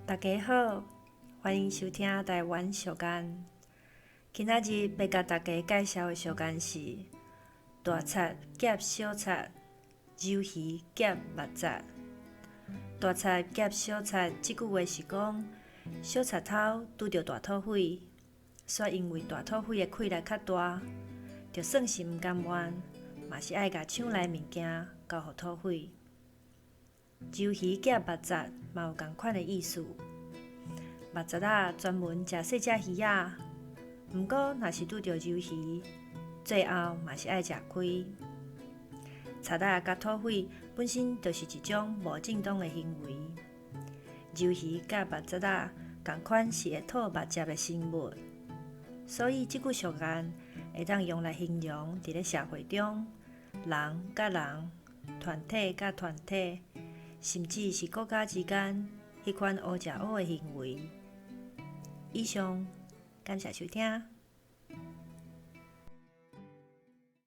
大家好，歡迎收聽台灣俗諺。今仔日欲共大家介紹的俗諺是：大賊夾小賊，縶魚夾肉節。大賊夾小賊這句話是講，小賊頭拄著大土匪，煞因為大土匪的氣力較大，就算是毋甘願，嘛是愛共搶來的物件交予土匪。縶魚夾肉節嘛有仝款的意思。肉節仔專門食細隻魚仔，毋過若是拄著縶魚，最後嘛是愛食虧。賊仔佮土匪本身就是一種無正當的行為。縶魚佮肉節仔仝款是會吐肉汁的生物，所以這句俗諺會當用來形容佇咧社會中，人佮人、團體佮團體，甚至是國家之間彼款烏食烏的行為。以上，感謝收聽。